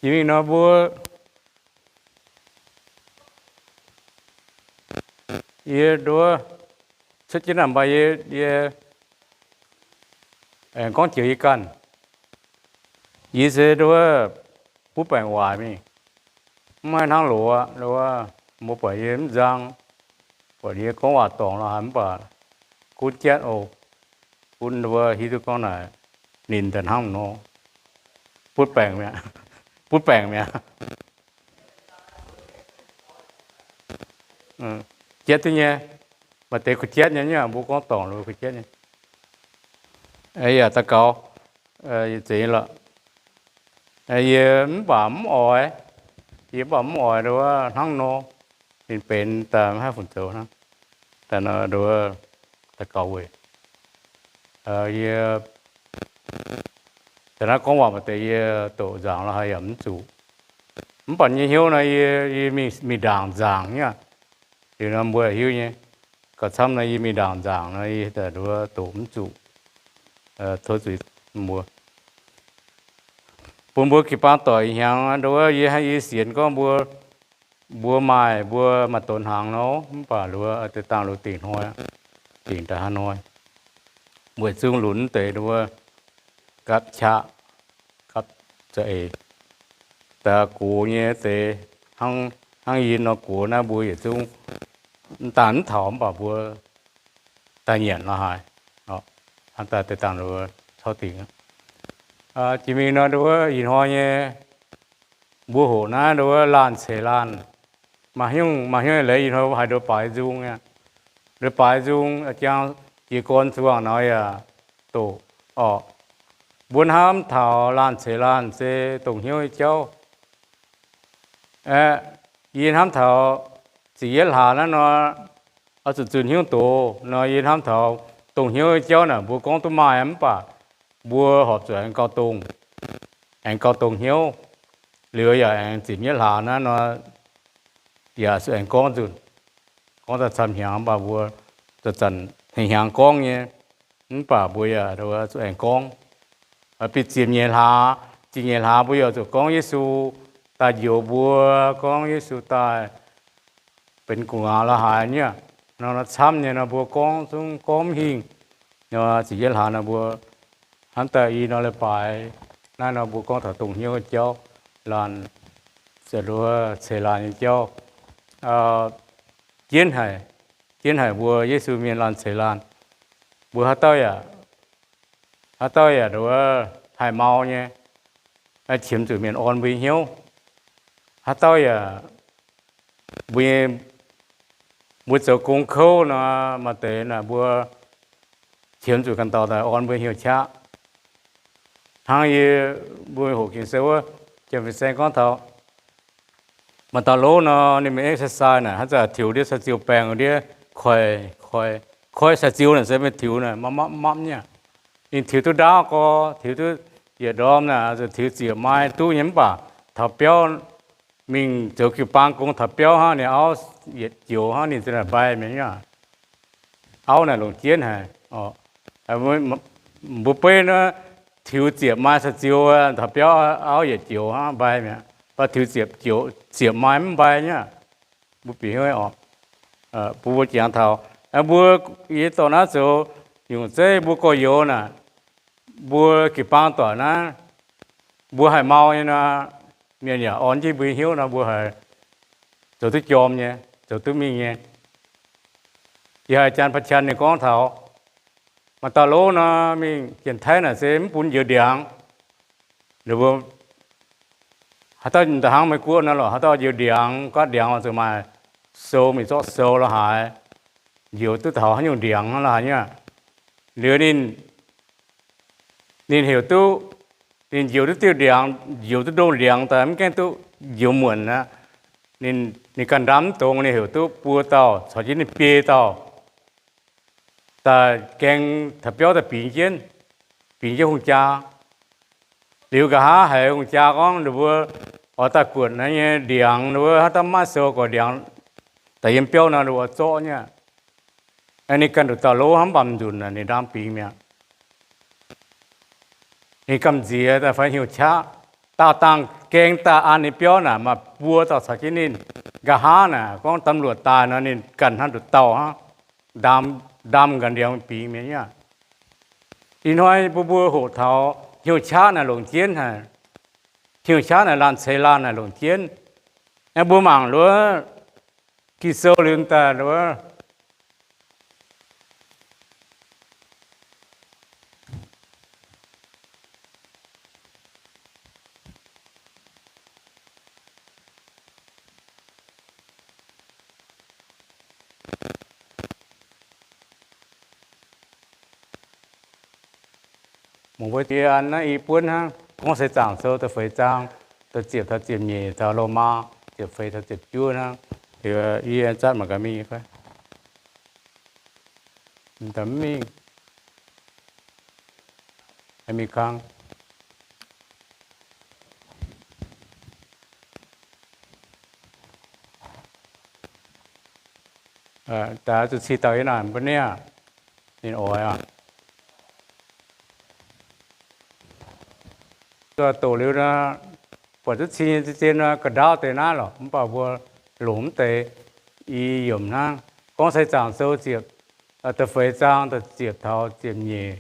Jiex mingh nor mbuo, yie nduov, cuotv jienv naaic mv baac yie, yie aengx gorngv jiex yie ganh. Yie se nduov, butv baengc waaic mingh, mv haih hnangv loz aqv. Nduov, mbuo buatc yie mv nzang, buatc yie gorngv waac dorngc lorqc haaix, mv baac gunv jatv oc. Gunv nduov hiuv duqv gorngv naaic ninh daaih hnangv nor, butv baengc mi'aqv, butv baengc mi'aqv. Jatv duqv nyei, maaih deix kuh jatv nyei, mbuo gorngv dorngc lo kuh jatv nyei. Yaac daux gaux, zeiz lorqc. Yie mv baac mv oix, yie mv baac mv oix nduov hnangv nor, ninh benx daaih mv haih fungc zoux hnangv. Daaih nduov, daux gaux weic yie, daaih naaiv gorngv waac maaih deix yie doqc nzaangc lorqc haaix yaac mv zuqc. Mv baac nyei hnyouv nor yie, yie mingh, mingh ndaangc nzaangc nyei aqv. Liuz nor mbuo hiuv nyei, gauh camv nor yie mingh ndaangc nzaangc nor yie daaih nduov doqc mv zuqc, tov zuiz mbuo. Bun mbuo jiu-baang doic hnyangx nduov yie, yie sienx gorngv mbuo, mbuo maaih, mbuo maaih donx hnaangx nor, mv baac nduov deix dangh lo dingc hnoi, dingc daaih hnangv hnoi, weic zungv lunx deix nduov gapv qaqv, gapv za'eix, daaih gox nyei deix, hnangv yie nor gox naaiv mbuo yietc zungv daaih mv taux mv baac mbuo daaih nyanc lorqc haaix, hnangv daaih deix dangh lo corc dingc. Jiex mingh nor nduov ih hnoi nyei, mbuo hoqc naaiv nduov laanh ceix laanh, maaih hnyouv, maaih hnyouv leiz ih hnoi haiz nduov baaix nzung aqv. Nduov baaix nzung jang jiez gorn zuangx nor yaac doqc orqc. Mbuo hnamv taux laanh ceix laanh se dongh hnyouv nyei jauv. Yie hnamv taux ziepc yietv hlaax naaiv nor, oix zuqc zunh hnyouv doz nor, yie hnamv taux dongh hnyouv nyei jauv naaic mbuo gorngv duqv maaih mv baac mbuo horpc zuqc aengx gauh dongh, aengx gauh dongh hnyouv. Liuz yaac aengx ziepc yietv hlaax naaiv nor, yaac zuqc aengx gorngv nzunc, gorngv daaih camv hnyangx mv baac mbuo zanc-zanc hnyangx-hnyangx gorngv nyei, mv baac mbuo yaac zuqc aengx gorngv. Bieqc ziepc nyeic hlaax, ziepc nyeic hlaax mbuo yaac zuqc gorngv Yesu daaih njoux mbuo, gorngv Yesu daaih benx gu'nguaaz lorqc haaix nyei aqv. Nor camv nyei nor mbuo gorngv zungv gorngv mv hingh. Nor ziepc yietv hlaax nor mbuo hnamv daaih i nor leiz-baaix naaiv nor mbuo gorngv taux dongh hnyouv nyei jauv, laanh, ceix laanh nyei jauv, jienv haic, jienv haic mbuo Yesu mienh laanh ceix laanh. Mbuo haaix dauh yaac, haaix dauh yaac nduov haih mau nyei, qiemx zuqc mienh orn mbuo nyei hnyouv. Haaix dauh yaac, mbuo, mbuo zoux gong kouv nor, maaih deix naaic mbuo qiemx zuqc ganh dauh daaih orn mbuo hnyouv qaqv. Hnangv yie mbuo hoqc Ging-Sou wuov, Janx-Fin-Saeng gorngv taux maaih dauh lov nor, ninh mingh exercise naaic, haaix zanc tiux ndiev sai-ziuh baengh ndiev, koi, koi, koi sai-ziuh naaic se mingh tiux naaic mapv mapv mapv nyei. Ninh tiux duqv ndaauv gorx, tiux duqv yietc ndorm naaic, zuqc tiux ziepc mai duqv nyei mv baac taux biauv, mingh zoux jiu-baang gong taux biauv hnangv, ninh auv yietc joux hnangv, ninh ziouc naaic mbai mi'aqv. Auv naaic longc jienv haic. Mbuo beiv naaiv tiux ziepc mai sai-ziuh taux biauv auv yietc joux hnangv mbai mi'aqv. Mv baac tiux ziepc mai mv mbai nyei aqv. Mbuo bieqc hnyouv oc. Bun mbuo jangx taux mbuo, yie dorh naaiv zoux nyungc zeiv mbuo gorx-youz naaic, mbuo jiu-baang doic naaiv, mbuo haih mau nyei nor, mienh yaac orn jienv mbuo nyei hnyouv nor, mbuo haiz zoux duqv jorm nyei, zoux duqv mingh nyei. Yie haiz Janx-Baav-Qan ninh gorngv taux maaih dauh lov nor, mingh Janx-Taiv naaic se mv bun njoux ndiangx. Ninh mbuo haaix dauh hnangv Meiv Guoqv nor lorqc, haaix dauh njoux ndiangx, guaatv ndiangx oix zuqc maaih sou, mingh zorqv sou lorqc haaix, njoux duqv taux haaix nyungc ndiangx lorqc haaix nyungc. Liuz ninh, ninh heuc duqv, ninh njoux duqv diuh ndiangx, njoux duqv ndongh ndiangx daaih mv gaengh duqv njoux muonc aqv. Ninh ganh ndamv mv dongz, ninh heuc duqv buo dauh caux jienv ninh biei dauh daaih gaeng taux biauv daaih bingx jienv, bingx jienv hungh jaa. Liuz nqa'haav haiz hungh jaa gorngv ninh mbuo oix daaih guotc naaiv nyei ndiangx, ninh mbuo haaix dauh maiv sou gorx ndiangx daaih yiem biauv nor, ninh mbuo oix zorqv nyei aqv. Ninh ganh nduqc dauh lov hnangv, mv baac mv nzunc ninh ndamv bingx mi'aqv. Ninh gamh nziex daaih fai hnyouv qaqv. Daauh dangh gaeng daaih an ninh biauv naaic, maaih buo dauh caux jienv ninh. Nqa'haav naaic gorngv ตำรวจ daaih nor, ninh ganh hnangv nduqc dauh hnangv, ndaam, ndaam ga'ndiangx bingx mienh aqv. Ih hnoi mbuo, mbuo hoqc taux hnyouv qaqv naaic longc jienv haic. Hnyouv qaqv naaic laanh ceix laanh naaic longc jienv. Aengx mbuo mangc wuov Ging-Sou liuz daaih wuov Mangc mbuo diex an naaiv i buonv hnangv, Gorngv Seix Zaangc Sou da'feix zaang, da'ziepc taux ziepc nyeic, caux Lomaa ziepc feix taux ziepc juov hnangv. Yie zatv mangc gaax mingh, mingh kang. Daaih zuqc cih dauh yie naaic mbuo niaa, ninh oix aqv. Doqc liuz nor, buatc duqv cing nyei zien nor, ga'ndaauv deix naaiv lorqc, mv baac mbuo longc mv deix i yiemc hnangv. Gorngv Seix Zaangc Sou ziepc, da'feix zaang, da'ziepc taux ziepc nyeic,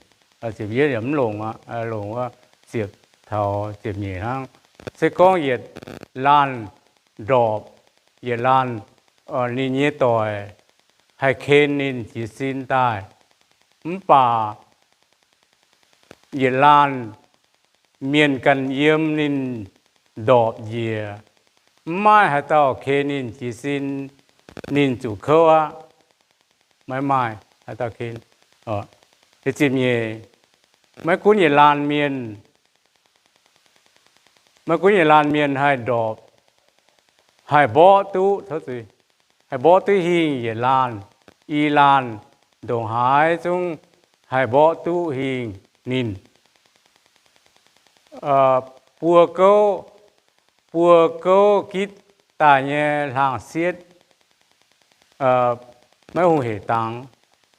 ziepc yietv yaac mv longc aqv, longc wuov ziepc taux ziepc nyeic hnangv. Se gorngv yietc laanh ndorpc, yietc laanh, ninh nyei doic haih ken ninh jiez sin daaih, mv baac yietc laanh mienh ganh yiem ninh ndorpc njiec, mv maaih haaix dauh ken ninh jiez sin, ninh zuqc kouv aqv. Maiv maaih haaix dauh ken. Ziepc nyeic, maiv gunv yietc laanh mienh, maiv gunv yietc laanh mienh haih ndorpc, haih mborqv duqv, haih mborqv duqv hingh yietc laanh, i laanh ndongc haaix zungv haih mborqv duqv hingh ninh. Buo gouv, buo gouv gitv daaih nyei hlang-sietv, maiv hungh heic dangx.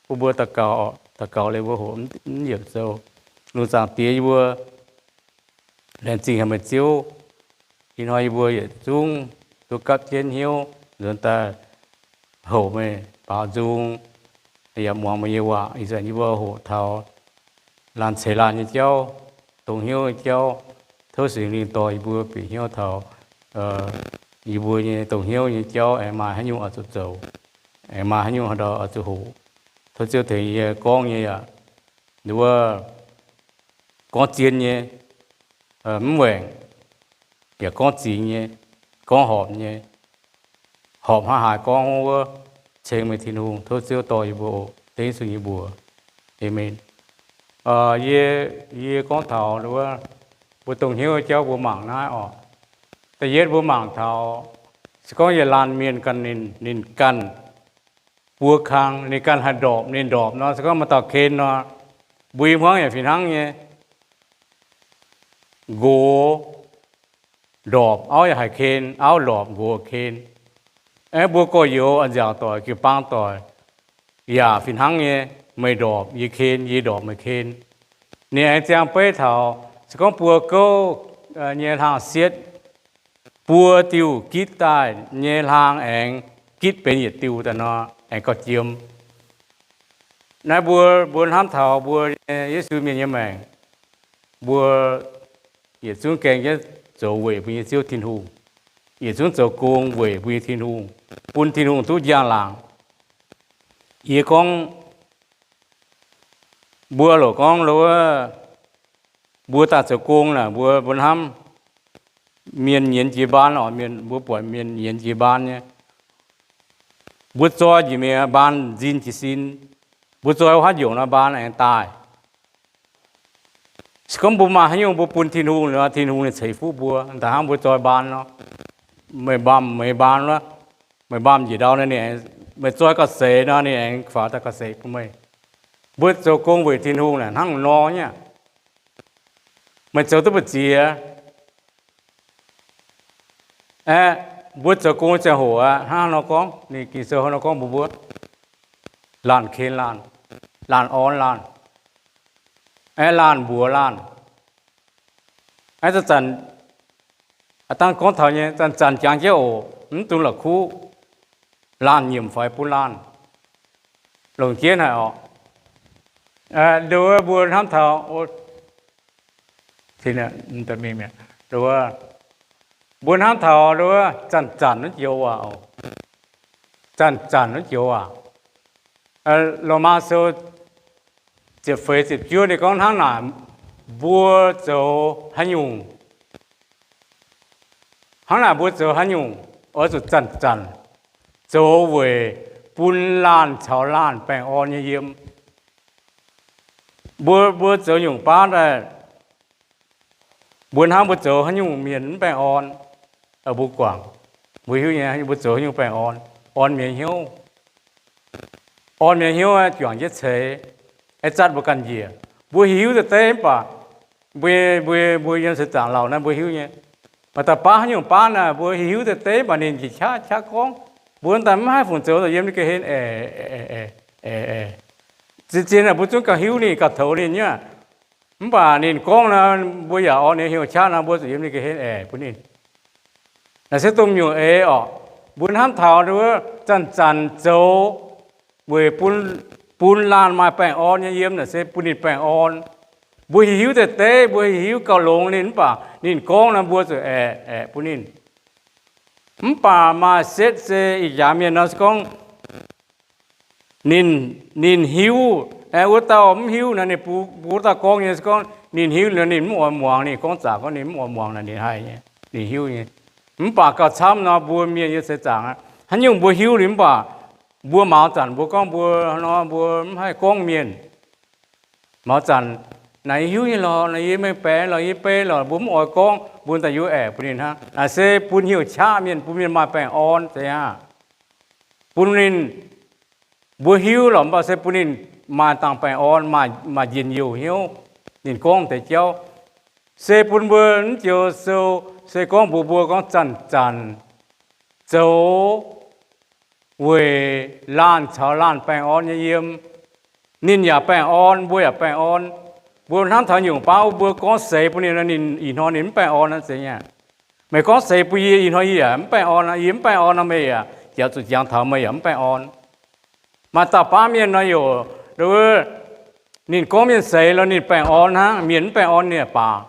Bun mbuo daux gaux, daux gaux liuz mbuo hoqc mv yiemc sou. Lungh zaangc Diex yie mbuo, laengz zingh haic meih Ziouv. Ih hnoi yie mbuo yietc zungv duqv gapv jienv hnyouv nzuonx daaih hoqc meih baaux nzung, yaac muangx meih nyei waac. Ih zanc yie mbuo hoqc taux laanh ceix laanh nyei jauv, dongh hnyouv nyei jauv. Tov Singx Lingh dorh yie mbuo bieqc hnyouv taux yie mbuo nyei dongh hnyouv nyei jauv aengx maaih haaix nyungc oix zuqc zoux, aengx maaih haaix nyungc haaix ndau oix zuqc hoqc. Tov Ziouv tengx yie gorngv nyei yaac wuov gorngv zien nyei, mv waengc, yaac gorngv zingx nyei, gorngv horpc nyei, horpc hnangv haaix gorngv wuov, ceng meih Tin-Hungh. Tov Ziouv dorh yie mbuo oc. Dengv Yesu nyei mbuox, aamen. Yie, yie gorngv taux wuov, mbuo dongh hnyouv jauv mbuo mangc naaiv oc. Da'yietv mbuo mangc taux, se gorngv yietc laanh mienh ganh ninh, ninh ganh buo kang, ninh ganh haih ndorpc, ninh ndorpc nor, se gorngv maaih dauh ken nor, mbuo i hmuangv yaac fih hnangv nyei. Nqox ndorpc, auv yaac haih ken, auv ndorpc, nqox ken. Aeqv, mbuo gorx-youz, a'nziaauc doic, jiu-baang doic yaac fih hnangv nyei. Meih ndorpc, yie ken, yie ndorpc, meih ken. Ninh aengx ziang beiv taux se gorngv buo gouv nyei hlang-sietv, buo diuh gitv daaih nyei hlang aengx gitv benx yietc diuh daaih nor, aengx gauh jiem. Naaiv mbuo, mbuo hnamv taux mbuo nyei Yesu mienh nyei maengc, mbuo yietc zungv gaeng jienv zoux weic mbuo nyei Ziouv Tin-Hungh, yietc zungv zoux gong weic mbuo nyei Tin-Hungh, bun Tin-Hungh duqv njang-laangc. Yie gorngv, mbuo loc gorngv lo, mbuo daaih zoux gong naaic, mbuo, mbuo hnamv mienh nyienz jiex mbaan oc, mienh, mbuo buatc mienh nyienz jiex mbaan nyei. Mbuo zoi njiec mingh mbaan nzin jiez sin, mbuo zoi wuov haav njongc nor mbaan aengx daaih. Se gorngv mbuo maaih haaix nyungc mbuo bun Tin-Hungh nor, Tin-Hungh ninh ceix fuqv mbuo. Da'hnangv mbuo zoi mbaan nor, meih mbaamh meih mbaan wuov, meih mbaamh njiec ndau nor, ninh aengx, meih zoi gauh seix nor, ninh aengx faaux daaih gauh seix bun meih. Mbuo zoux gong weic Tin-Hungh naaic hnangv nor nyei aqv. Meih zoux duqv mbu'ziex aeqv, mbuo zoux gong ziangh hoc aqv, hnangv nor gorngv, ninh Ging-Sou hnangv nor gorngv mbuox mbuo, laanh ken laanh, laanh orn laanh, aeqv, laanh mbuox laanh. Aeqv, zanc-zanc Aa, dangh gorngv taux nyei, zanc-zanc jangx jienv oc, mv dungx la'kuqv. Laanh nyiemc fai bun laanh, longc jienv haic oc. Nduov mbuo hnamv taux, mbuo hnamv taux nduov, zanc-zanc wuov joux waac, zanc-zanc wuov joux waac. Lomaa Sou ziepc feix ziepc juov ninh gorngv hnangv naaic, mbuo zoux haaix nyungc, hnangv naaic mbuo zoux haaix nyungc oix zuqc zanc-zanc zoux weic bun laanh caux laanh baengh orn nyei yiem. Mbuo, mbuo zoux nyungc baav daaih, mbuo hnamv mbuo zoux haaix nyungc mienh mv baengh orn, mbuo guangc, mbuo hiuv nyei mbuo zoux haaix nyungc baengh orn, orn mienh hnyouv. Orn mienh hnyouv juangc jienv ceix, aengx zatv mbuo ganh njiec. Mbuo hiuv deix deix mv baac mbuo, mbuo, mbuo yiem seix zaangc lauh naaiv mbuo hiuv nyei. Maaih dauh baav haaix nyungc baav naaic, mbuo hiuv deix deix mv baac ninh njiec qaqv qaqv gorngv. Mbuo daaih mv haih fungc zoux daaih yiem ninh ga'hlen, zien-zien naaic mbuo zungv gauh hiuv ninh, gauh toux ninh nyei aqv. Mv baac ninh gorngv nor, mbuo yaac orn ninh hnyouv qaqv nor, mbuo zuqc yiem ninh ga'hlen aengx bun ninh. Naaiv se domh nyungc eix oc. Mbuo hnamv taux wuov zanc-zanc zoux weic bun laanh maaih baengh orn nyei yiem naaic se bun ninh baengh orn. Mbuo hiuv deix deix, mbuo hiuv gauh longx ninh mv baac ninh gorngv nor mbuo zuqc aengx, aengx bun ninh. Mv baac maaih setv se ih jaax mienh nor se gorngv ninh, ninh hiuv, aengx wuov dauh mv hiuv nor, ninh bun wuov dauh gorngv nyei se gorngv ninh hiuv nor ninh mv oix muangx, ninh gorngv zaqc gorngv ninh mv oix muangx naaic ninh haih nyei, ninh hiuv nyei. Mv baac gauh camv nor mbuo mienh nyei seix zaangc aqv, haaix nyungc mbuo hiuv liuz mv baac mbuo maux zanc mbuo gorngv mbuo nor mbuo mv haih gorngv mienh. Maux zanc naaic yie hiuv nyei lorqc, naaic yie mengh baeqc lorqc, yie bei lorqc, mbuo mv oix gorngv, mbuo daaih yie aengx bun ninh hnangv. Naaic se bun hnyouv qaqv mienh, bun mienh maaih baengh orn zeiz aqv. Bun ninh, mbuo hiuv lorqc mv baac se bun ninh maaih dangh baengh orn, maaih njien-youh hnyouv. Ninh gorngv deix jauv se bun mbuo mv joux sou se gorngv mbuox mbuo gorngv zanc-zanc zoux weic laanh caux laanh baengh orn nyei yiem. Ninh yaac baengh orn, mbuo yaac baengh orn. Mbuo hnamv taux nyungc baav mbuo gorngv seix bun ninh, ninh ih hnoi ninh mv baengh orn nor zeiz nyei. Meih gorngv seix bun yie, ih hnoi yie yaac mv baengh orn, yie mv baengh orn nor meih yaac jangx zuqc jangx taux meih yaac mv baengh orn. Maaih dauh baav mienh nor yaac, ninh gorngv mienh seix nor ninh baengh orn hnangv, mienh mv baengh orn ninh yaac baac.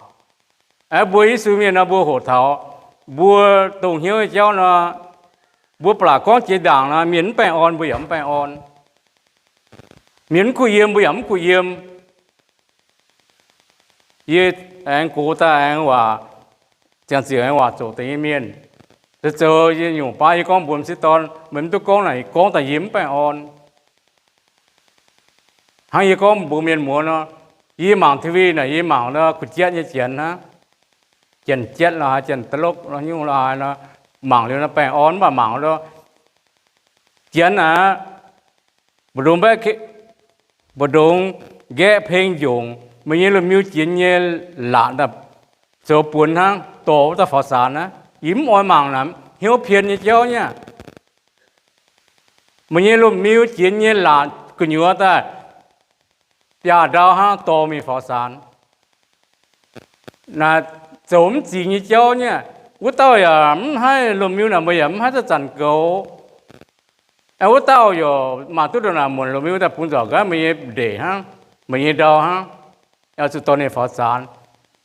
Mbuo Yesu mienh nor mbuo hoqc taux, mbuo dongh hnyouv nyei jauv nor, mbuo ba'laqc gorngv jiex ndaangc nor mienh mv baengh orn mbuo yaac mv baengh orn. Mienh mv kuh yiem mbuo yaac mv kuh yiem. Yie aengx gox daaih aengx waac, ziangh ziouc aengx waac zoqc deix nyei mienh. Zoux zoux yie nyungc baav yie gorngv mbuox m'sieqv dorn, meih mv duqv gorngv naaic, gorngv daaih yie mv baengh orn. Hnangv yie gorngv mbuox mienh muoz nor, yie mangc T V naaic yie mangc nor kuh jatv nyei janx hnangv. Janx-jatv lorqc haaix, janx-da'lopv lorqc, nyungc lorqc haaix nor, mangc liuz nor baengh orn mv baac mangc nor, janx aac, mbu'ndongx mbaeqv, mbu'ndongx nqaeqv peng njongc, meih nyei lomh miu jienx nyei laatc zoux buonx hnangv dorh wuov dauh faaux saanx aqv. Yie mv oix mangc naaic hnyouv pien nyei jauv nyei aqv. Meih nyei lomh miu jienx nyei laatc gu'nyuoz daaih biaav-ndau hnangv dorh mingh faaux saanx. Naaic zoux mv zingx nyei jauv nyei aqv. Wuov dauh yaac mv haih lomh miu naaic, meih yaac mv haih zanc-zanc goux. Wuov dauh yaac maaih duqv ndongc naaic muonc lomh miu daaih bungx nzorc gaax meih nyei ndeic hnangv, meih nyei ndau hnangv, zuqc dorh ninh faaux saanx.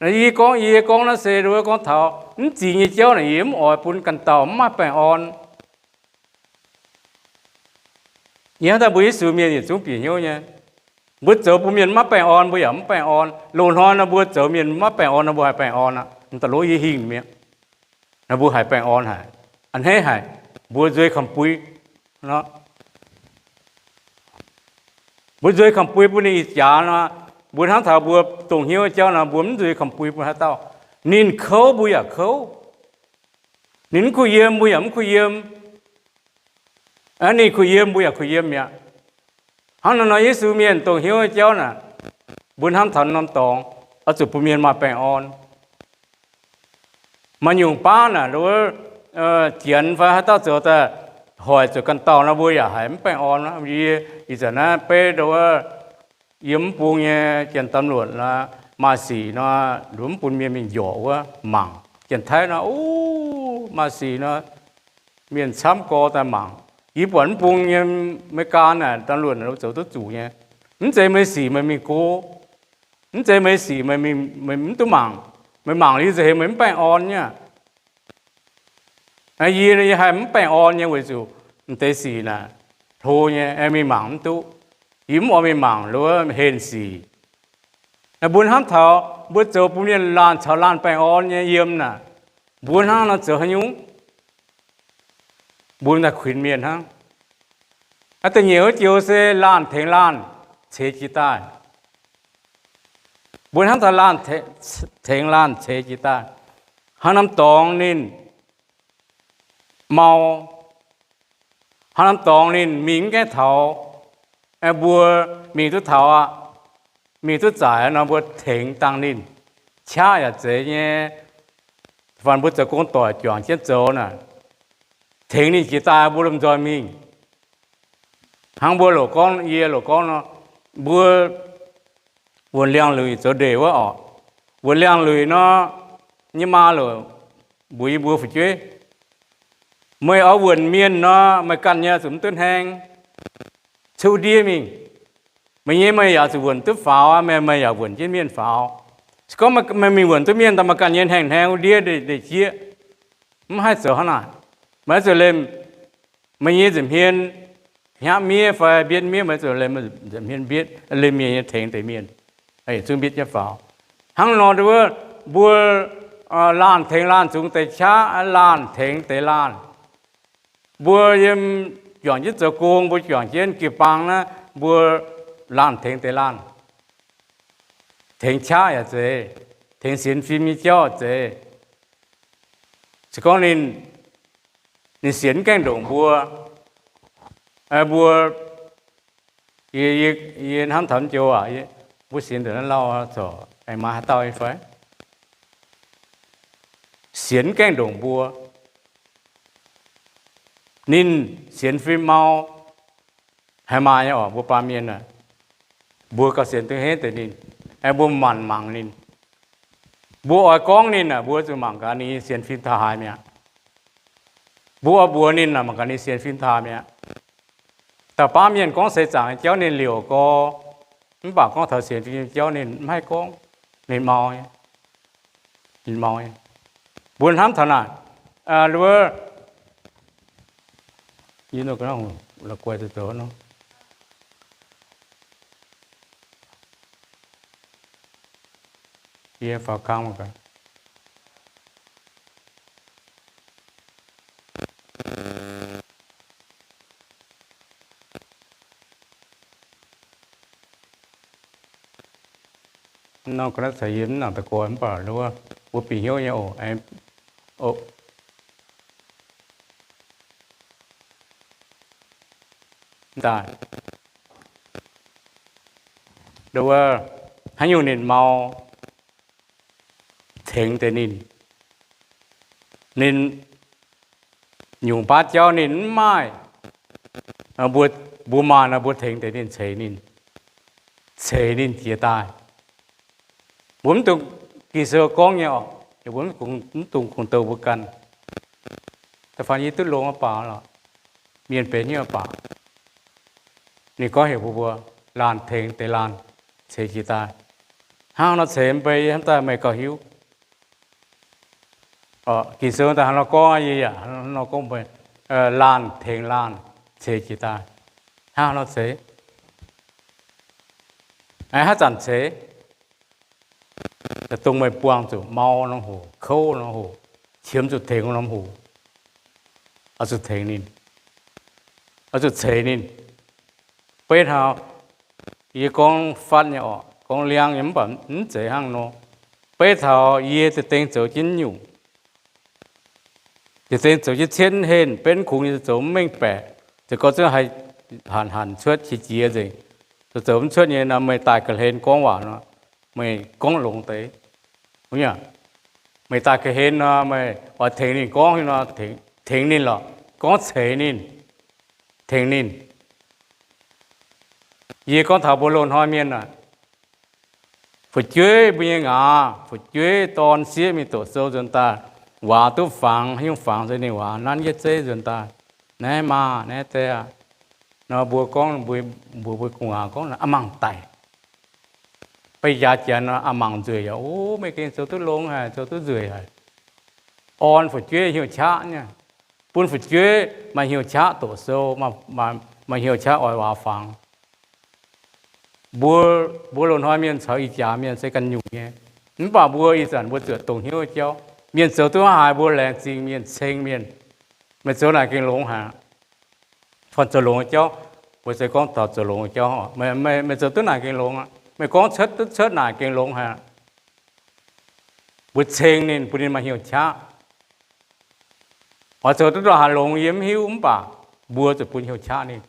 Yie gorngv, yie gorngv naaiv se wuov gorngv taux mv zingx nyei jauv naaic yie mv oix bun ganh dauh mv maaih baengh orn. Yie hnamv daaih mbuo Yesu mienh yietc zungv bieqc hnyouv nyei. Mbuo zoux bun mienh maiv baengh orn, mbuo yaac mv baengh orn. Loz-hnoi nor mbuo zoux mienh maiv baengh orn nor, mbuo haiz baengh orn aqv. Da'lov yie hingh mi'aqv. Nor mbuo haiz baengh orn haic, a'hneiv haic. Mbuo nzueic komh bui. Mbuo nzueic komh bui bun ninh ih jaax nor, mbuo hnamv taux mbuo dongh hnyouv jauv nor, mbuo mv nzueic komh bui bun haaix dauh. Ninh kouv mbuo yaac kouv. Ninh mv kuh yiem mbuo yaac mv kuh yiem. Ninh kuh yiem mbuo yaac kuh yiem mi'aqv. Hnangv nor, Yesu mienh dongh hnyouv jauv naaic, mbuo hnamv taux norm dorngx oix zuqc bun mienh maaih baengh orn. Maaih nyungc baav naaic, wuov, janx fai haaix dauh zoux daaih hoic zuqc ganh dauh nor, mbuo yaac haiz mv baengh orn. Yie ih zanc naaiv beiv ndau wuov, yiem mv bung nyei janx-damv-luoqc maaih sic nor, mv bun mienh mingh njorc wuov mangc. Janx-Taiv nor, o, maaih sic nor, mienh camv gorx daaih mangc. Yie buatc mv bung nyei Meigaa naaic daan luonc zoux duqv zuqc nyei. Mv zeiz meih sic meih mingh go, mv zeiz meih sic meih mv duqv mangc. Meih mangc liuz za'heix meih mv baengh orn nyei. Yie, yie haih mv baengh orn nyei weic zuqc m'deix sic naaic hlo nyei, mingh mangc mv duqv. Yie mv oix mingh mangc lo henh sic. Mbuo hnamv taux mbuo zoux bun mienh laanh caux laanh baengh orn nyei yiem naaic, mbuo hnangv nor zoux haaix nyungc? Mbuo daaih kuinx mienh hnangv. Da'nyeic wuov joux se laanh tengx laanh ceix jiez daaih. Mbuo hnamv taux laanh tengx laanh ceix jiez daaih. Hnangv norm dorngx ninh mau, hnangv norm dorngx ninh mingh mv gaengh taux, mbuo mingh duqv taux aqv, mingh duqv zaic nor mbuo tengx dangh ninh, qaqv yaac zeiz nyei. Faanh mbuo zoux gong doic juangc jienv zoux naaic, tengx ninh jiez daaih mbuo lomh nzoih mingh. Hnangv mbuo loc gorngv, yie loc gorngv nor, mbuo wuonc liangx-luic zoux ndeic wuov orqc, wuonc liangx-luic nor, nyei maa loc mbuox yie mbuo fu'jueiv, meih oix wuonc mienh nor, meih ganh nyei zuqc mv duqv hnaeng, cuotv wuov ndiev mingh. Meih nyei meih yaac zuqc wuonc duqv faaux, meih, meih yaac wuonc jienv mienh faaux. Se gorngv meih mingh wuonc duqv mienh daaih, meih ganh nyei hnaeng hnaeng wuov ndiev ndeic jieqv, mv haih zoux hnangv naaic. Meih oix zuqc lemh meih nyei nza'hmien hnyapv miev fai mbietv miev, meih oix zuqc lemh nza'hmien mbietv, lemh mienh nyei tengx deix mienh, zungv mbietv jienv faaux. Hnangv nor wuov, mbuo laanh tengx laanh zungx deix qaqv, laanh tengx deix laanh. Mbuo yiem juangc jienv zoux gong, mbuo juangc jienv jiu-baang naaiv, mbuo laanh tengx deix laanh, tengx qaqv yaac zeiz, tengx sienx fim nyei jauv zeiz. Se gorngv ninh, ninh sienx mv gaengh ndongc mbuo, mbuo, yie, yie hnamv taux joux aac, mbuo sienx ndongc naaiv lauh corc aengx maaih haaix dauh nyei fai? Sienx mv gaengh ndongc mbuo. Ninh sienx fim mau, haiz maaih nyei orqc, mbuo baamh mienh aah, mbuo gauh sienx duqv henv deix ninh, aengx mbuo manc mangc ninh. Mbuo oix gorngv ninh aah, mbuo zuqc mangc gaax ninh nyei sienx fim taux haaix mi'aqv. Mbuo oix mbuox ninh aah, mangc gaax ninh sienx fim taux haaix mi'aqv. Dauh baamh mienh gorngv seix zaangc nyei jauv ninh liouc gorx, mv baac gorngv taux sienx fim nyei jauv ninh mv haih gorngv. Ninh mau, ninh mau. Mbuo hnamv taux naaic, wuov, yie faaux kang. Nor ga'naaiv caux yie mv nangc da'goix mv baac wuov, mbuo bieqc hnyouv nyei oc. Daaih, wuov, haaix nyungc ninh mau, tengx deix ninh. Ninh nyungc baav jauv ninh mv maaih, mbuo, mbuo maaih nor mbuo tengx deix ninh, ceix ninh, ceix ninh jiez daaih. Mbuo mv dungx, Ging-Sou gorngv nyei orqc, mbuo mv dungx kungx douh mbuo ganh. Da'faanh yie duqv longx baac lorqc, mienh benx nyei baac. Ninh gorngv heuc mbuo, mbuo laanh tengx deix laanh ceix jiez daaih. Hnangv nor ceix mv bei, hnamv daaih meih gauh hiuv. Ging-Sou daaih hnangv nor gorngv, yie yaac hnangv nor gorngv mbuo, laanh tengx laanh ceix jiez daaih. Hnangv nor ceix, haaix zanc ceix? Dongh meih buangh zuqc mau norm hoc, kouv norm hoc, qiemx zuqc tengx norm hoc, oix zuqc tengx ninh, oix zuqc ceix ninh. Beiv taux, yie gorngv fatv nyei orqc, gorngv liangv nyei mv baac mv zeiz hnangv nor. Beiv taux yie deix deng zoux jienv nyungc, deix deng zoux jienv cietv henh, benv kungx nyei zoux mv mengh baeqc, ziouc gorngv zungv haih hanc hanc cuotv qiex jiez nzengc. Zoux zoux mv cuotv nyei nor, meih daaih ga'hlen gorngv waac nor, meih gorngv longx deix. Meih daaih ga'hlen nor, meih oix tengx ninh gorngv nor, tengx ninh lorqc, gorngv ceix ninh, tengx ninh. Yie gorngv taux mbuo loz-hnoi mienh aah, fu'jueiv mbuo nyei ngaax, fu'jueiv dorn sieqv mingh doqc sou nzuonx daaih, waac duqv fangx, haaix nyungc fangx se ninh waac nanv yietv zeiv nzuonx daaih. Naaiv maah, naaiv zeiv aqv. Nor mbuo gorngv, mbuo, mbuo, mbuo gu'nguaaz gorngv a'mangc daic. Beiv jaax janx nor a'mangc nzueic yaac, o, meih gengh zoux duqv longx haic, zoux duqv nzueic haic. Orn fu'jueiv hnyouv qaqv nyei. Bun fu'jueiv maaih hnyouv qaqv doqc sou, maaih hnyouv qaqv oix waac fangx. Mbuo, mbuo loz-hnoi mienh caux ih jaax mienh se ganh nyungc nyei. Mv baac mbuo ih zanc mbuo zuoqc dongh hnyouv jauv. Mienh zoux duqv haaix mbuo laengz zingh mienh, ceng mienh. Meih zoux naaic gengh longx haic. Fun zoux longx jauv, mbuo se gorngv taux zoux longx jauv. Meih, meih zoux duqv naaic gengh longx aqv. Meih gorngv cuotv duqv cuotv naaic gengh longx haic. Mbuo ceng ninh, bun ninh maaih hnyouv qaqv. Oix zoux duqv ndongc haaix longx yie mv hiuv, mv baac mbuo zuqc bun hnyouv qaqv ninh.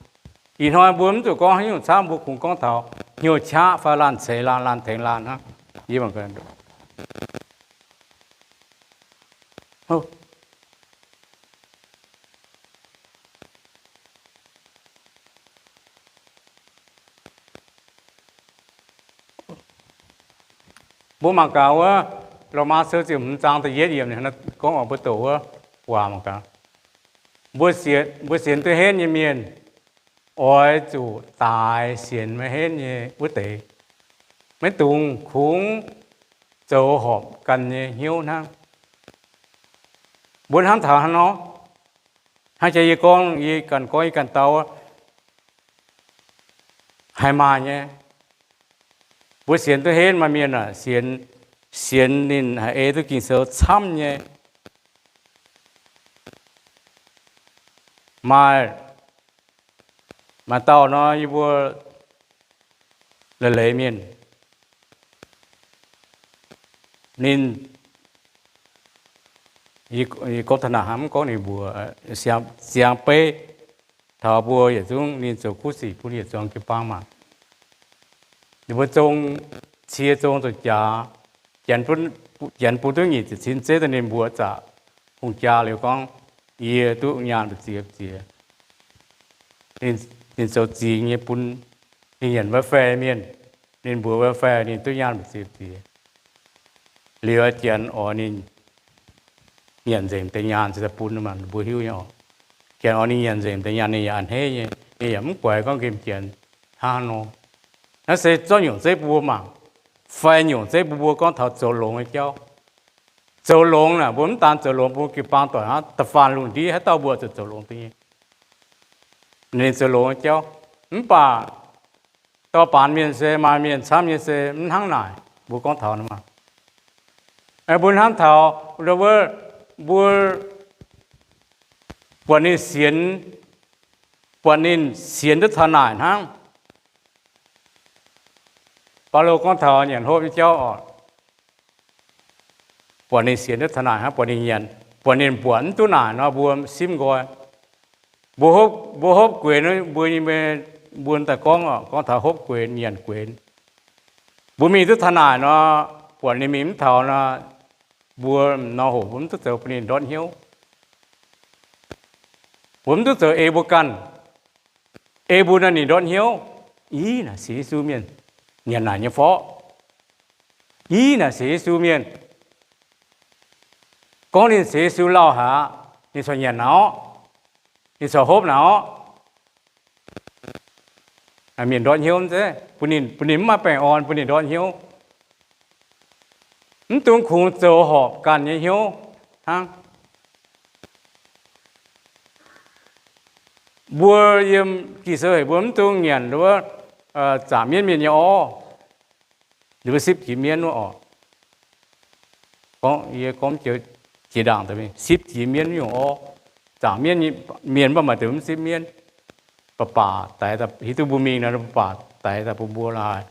Ih hnoi mbuo mv zuqc gorngv haaix nyungc camv, mbuo kungx gorngv taux hnyouv qaqv fai laanh ceix laanh, laanh tengx laanh hnangv. Mbuo mangc gaax wuov, Lomaa Sou ziepc hmz zaang da'yietv yiemc gorngv oix mbuo doqc wuov waac mangc gaax. Mbuo sienx duqv henv nyei mienh oix zuqc daaix sienx maiv henv nyei wuov deix. Maiv dungx kungx zoux horpc ganh nyei hnyouv hnangv. Mbuo hnamv taux hnangv nor, hnangv jaax yie gorngv, yie ganh gorngv yie ganh dau, haiz maaih nyei. Mbuo sienx duqv henv maaih mienh aah, sienx, sienx ninh haih ei duqv Ging-Sou camv nyei. Maaih, maaih dauh nor yie mbuo leiz-leiz mienh, ninh, yie gorngv taux naaic hnangv, mv gorngv ninh mbuox, ziangx beiv taux mbuo yietc zungv ninh zoux kuv sic bun yietc zuangx jiu-baang maah. Ninh mbuo zong cie zong zoux jaax, janx bun duqv nyic ziepc cin zeiv daaih ninh mbuox zaqc hungh jaa liuz gorngv, yie duqv nyaanh mbu'ziex ziex. Ninh zoux zingx nyei bun, ninh nyanc welfare mienh, ninh mbuox welfare ninh duqv nyaanh mbu'ziex ziex. Liuz janx oix ninh nyanc nzengc deix nyaanh se daaih bun maah, mbuo hiuv nyei oc. Janx oix ninh nyanc nzengc deix nyaanh ninh yaac a'hneiv nyei, ninh yaac mv guaix gorngv nqemh janx hnangv nor. Naaiv se zorqv nyungc zeiv bun mbuo mangc, fai nyungc zeiv bun mbuo gorngv taux zoux longx nyei jauv. Zoux longx naaic mbuo mv daan zoux longx bun jiu-baang doic hnangv, da'faanh lungh ndiev haaix dauh mbuo zuqc zoux longx deix nyei. Ninh zoux longx nyei jauv. Mv baac dorh baanx mienh se maaih mienh camv nyei se mv hnangv naaic mbuo gorngv taux nor maah. Mbuo hnamv taux wuov, mbuo buatc ninh sienx, buatc ninh sienx duqv taux naaic hnangv. Baulo gorngv taux nyanc hopv nyei jauv oc. Buatc ninh sienx duqv taux naaic hnangv, buatc ninh nyanc, buatc ninh buatc mv duqv naaic nor mbuo simv nqoi. Mbuo hopv, mbuo hopv guenx, mbuo nyei, mbuo daaih gorngv, gorngv taux hopv guenx, nyanc guenx. Mbuo mingh duqv taux naaic nor, buatc ninh mingh mv taux nor, mbuo nor hoc mbuo mv duqv zoux bun ninh ndortv hnyouv. Mbuo mv duqv zoux ei mbuo ganh. Ei mbuo nor ninh ndortv hnyouv. Ih, naaic sienx Yesu mienh nyanc naaic nyei forv. Ih, naaic sienx Yesu mienh, gorngv ninh sienx Yesu lauh haic aqv, ninh corc nyanc naaic orqv, ninh corc hopv naaic orqv. Mienh ndortv hnyouv zeiv, bun ninh, bun ninh mv maaih baengh orn, bun ninh ndortv hnyouv. Mv dungx kungx zoux horpc ganh nyei hnyouv hnangv. Mbuo yiem Ging-Sou heuc mbuo mv dungx nyanc wuov zaangc mienv mienh nyei orv. Ninh mbuo sipv jiex mienv wuov oc. Gorngv, yie gorngv jiex ndaangc, sipv jiex mienv nyungc orv. Zaangc mienv mienh mv baac maaih deix mv sipv mienv. Baac baac daix, hiuv duqv mbuo mingh nor, baac baac daix daaih bun mbuo laaix.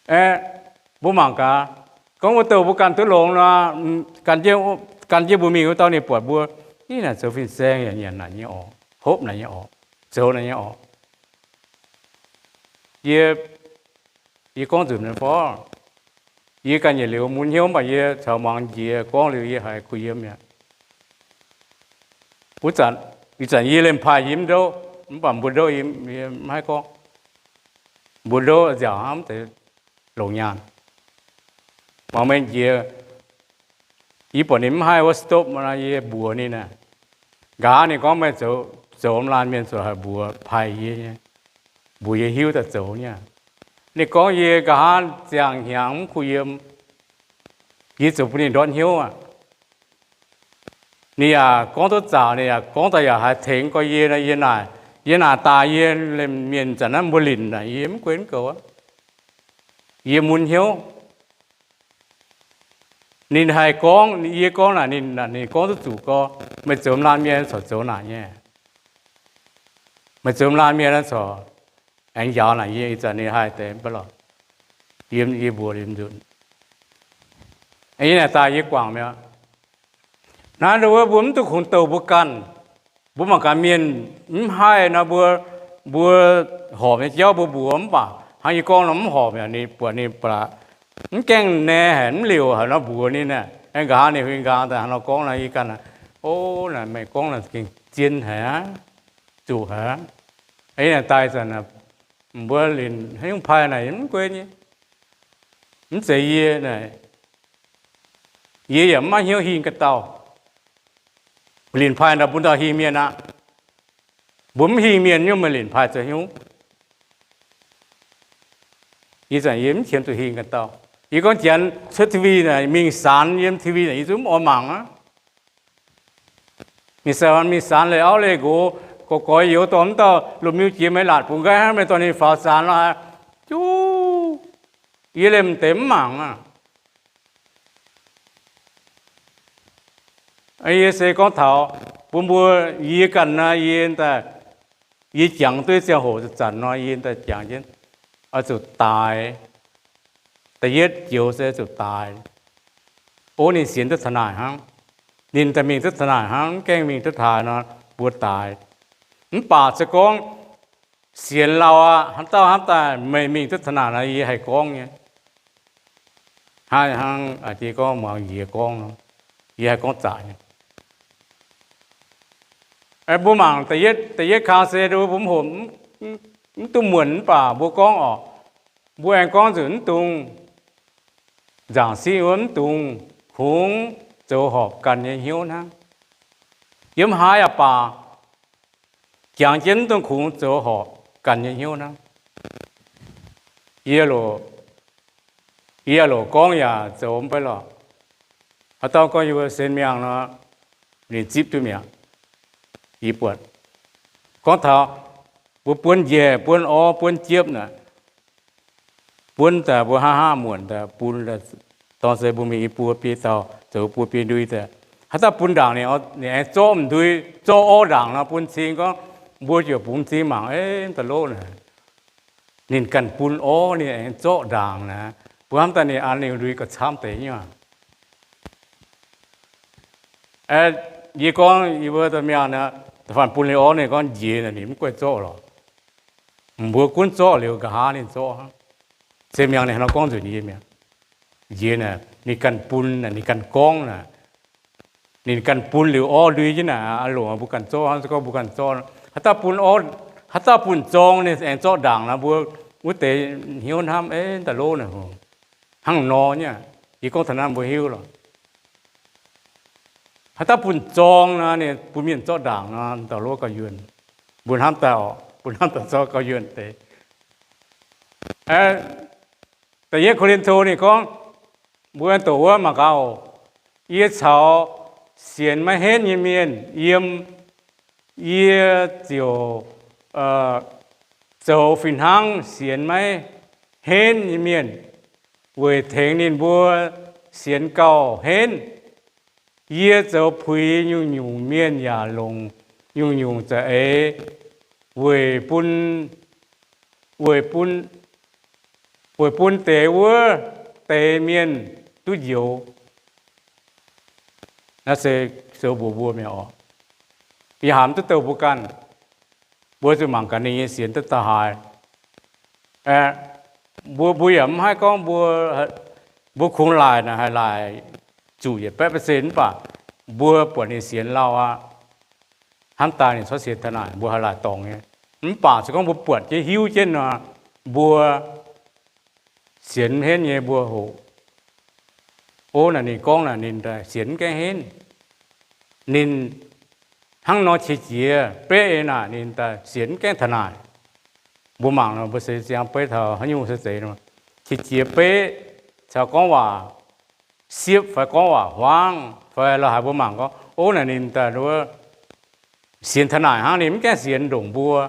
Aeqv, mbuo mangc gaax, gorngv wuov douh mbuo ganh duqv longx nor, gan jienv mbuo mingh wuov dauh ninh buatc mbuo, ih, naaic zoux fin-saeng yaac nyanc naaic nyei orqc, hopv naaic nyei orqc, zoux naaic nyei orqc. Yie, yie gorngv nzunc nyei fov, yie ganh yietc liuz mun hnyouv, mv baac yie caux muangx njiec gorngv liuz yie haiz kuh yiem mi'aqv. Wuov zanc, ih zanc yie lemh paaih yie mv ndouv, mv baac mbuo ndouv yie mv haih gorngv. Mbuo ndouv nziaauc hnamv deix longc nyaanh. Mangc meih njiec, Yie buatc ninh mv haih wuov stop, yie mbuox ninh aqv. Nqa'haav ninh gorngv, meih zoux, zoux laanh mienh ziouc haih mbuox paaiv yie nyei, mbuox yie hiuv daaih zoux nyei. Ninh gorngv yie nqa'haav ziangh hnyangx mv kuh yiem, yie ziouc bun ninh ndortv hnyouv aqv. Ninh yaac gorngv duqv zaqc, ninh yaac gorngv daaih yaac haiz tengx gorx yie nor, yie naaic, yie naaic daaih yie mienh zanc naaiv mbuo linc naaic yie mv gunv goux aqv. Yie mun hnyouv. Ninh haih gorngv, yie gorngv naaic, ninh, ninh gorngv duqv zuqc gorx, meih zoux laanh mienh corc zoux naaic nyei. Meih zoux laanh mienh corc aengx njaaux naaic yie. Ih zanc ninh haih deix mv baac lorqc, yie mbuox liuz nzunc, yie naaic daaih yie guangc mi'aqv. Naaiv ndau wuov mbuo mv duqv kungx douh mbuo ganh. Mbuo mangc gaax mienh mv haih nor, mbuo, mbuo horpc nyei jauv mbuo mbuox mv baac hnangv yie gorngv nor mv horpc mi'aqv. Ninh buatc ninh ba'laqc mv gaengh nae haic, mv liouc haic nor mbuox ninh aeqv, nqa'haav ninh huin nqaang daaih hnangv nor gorngv nor, yie ganh, o, naaic meih gorngv naaic gengh zien haic aqv, zuqc haic aqv. Yie naaic daaih zanc mbuo linc haaix nyungc paaiv naaic mv gunv nyei. Mv zeiz yie naaic, yie yaac mv maaih hnyouv hingh ga'dauh. Linc paaiv naaic bun dauh hingh mienh aqv. Mbuo mv hingh mienh nyungc, meih linc paaiv zoux hnyouv? Ih zanc yie mv qiemx zuqc hingh ga'dauh. Yie gorngv janx cuotv T V naaic, mingh sanx yiem T V naaic, yie zungv mv oix mangc aqv. Mingh sanx, mingh sanx leih auv leih nqox, gox goix youz dorh mv dauh lomh miu jiex maiv laatc bungx nqaiv hnangv, meih dorh ninh faaux zanc lorqc, juv, yie liemh deix mv mangc aqv. Yie se gorngv taux bun mbuo, yie ganh naaiv, yie daaih, yie jangx duqv ziangh hoc zanc nor, yie daaih jangx jienv, oix zuqc daaix. Da'yietv joux se zuqc daaix. O, ninh sienx duqv taux naaic hnangv, ninh daaih mingh duqv taux naaic hnangv, mv gaengh mingh duqv taux naaic nor, mbuo daaix. Mv baac se gorngv sienx lauh aqv, haaix dauh hnamv daaih meih mingh duqv taux naaic nor, yie haih gorngv nyei. Hnangv, hnangv aa die gorngv muangx njiec gorngv nor, yie haih gorngv zaqc nyei. Mbuo mangc da'yietv, da'yietv kang se mbuo mv hoqc, mv duqv muonc mv baac mbuo gorngv oc, mbuo aengx gorngv nzunc mv dungx, nzaangc sin wuov mv dungx kungx zoux horpc ganh nyei hnyouv hnangv. Yiem haaix yaac baac, jangx jienv mv dungx kungx zoux horpc ganh nyei hnyouv hnangv. Yie loc, yie loc gorngv yaac zoux mv bei lorqc. Haaix dauh gorngv yie mbuo sienx mi'aqv nor, ninh zipv duqv mi'aqv. Yie buatc gorngv taux mbuo buonv njaih, buonv orv, buonv jiepv naaic, buonv daaih mbuo hnangv haav muonc daaih bun, dorng se mbuo mingh i buo biei dauh zoux buo biei ndui daaih. Haaix dauh bun ndaangc ninh, ninh aengx zorqv m'ndui, zorqv orv ndaangc nor bun cing gorngv, mbuo ziouc bungx m'zing mangc, ei, da'loh naaic, ninh ganh bun orv ninh aengx zorqv ndaangc naaic, mbuo hnamv daaih ninh an ninh ndui gauh camv deix nyei. Yie gorngv yie mbuo da'miangh naaic, da'faanh bun liuz orv ninh gorngv njiec naaic ninh mv guaih zorqv lorqc. Mbuo gunv zorqv liuz nqa'haav ninh zorqv hnangv. Se miangh ninh hnangv nor gorngv nzunc yie mi'aqv. Njiec naaic ninh ganh bun naaic, ninh ganh gorngv naaic, ninh ganh bun liuz orv ndui jienv naaic, aa, longc mbuo ganh zorqv hnangv, se gorngv mbuo ganh zorqv, haaix dauh bun orv, haaix dauh bun zorng ninh aengx zorqv ndaangc nor, mbuo wuov deix hnyouv hnamv, ei, da'loh naaic, hnangv nor nyei. Yie gorngv taux naaiv mbuo hiuv lorqc. Haaix dauh bun zorng nor, ninh bun mienh zorqv ndaangc nor, da'loh gauh yuonh. Mbuo hnamv daaih oc, mbuo hnamv daaih zorqv gauh yuonh deix. Da'yietv Ko^lin^to ninh gorngv, mbuo doqc wuov mangc gaax oc, yie caux sienx maiv henv nyei mienh yiem, yie ziouc zoux fih hnangv sienx maiv henv nyei mienh, weic tengx ninh mbuo sienx gauh henv. Yie zoux puix nyungc-nyungc mienh yaac longc nyungc-nyungc za'eix weic bun, weic bun, weic bun deix wuov deix mienh duqv njoux. Naaiv se zoux mbuox mbuo mi'aqv oc. Yie hnamv duqv douh mbuo ganh, mbuo zuqc mangc gaax ninh nyei sienx duqv da'haaix. Mbuo, mbuo yaac mv haih gorngv mbuo, mbuo kungx laaic naaic haih laaic zuqc yietc baeqv percent mv baac mbuo buatc ninh sienx lauh aqv. Hnamv daaih ninh corc sienx taux naaic mbuo haih laaic dorngc nyei. Mv baac se gorngv mbuo buatc jienv hiuv jienv nor, mbuo sienx henv nyei mbuo hoqc. O, naaic ninh gorngv naaic ninh daaih sienx mv gaengh henv. Ninh hnangv nor qiex jiez, beiv eix naaic ninh daaih sienx mv gaengh taux naaic. Mbuo mangc nor, mbuo se ziangx beiv taux haaix nyungc se zeiz nor, qiex jiez beiv caux gorngv waac siepv fai gorngv waac huaangv fai la'haiz mbuo mangc gorngv, o, naaic ninh daaih sienx taux naaic hnangv, ninh mv gaengh sienx ndongc mbuo.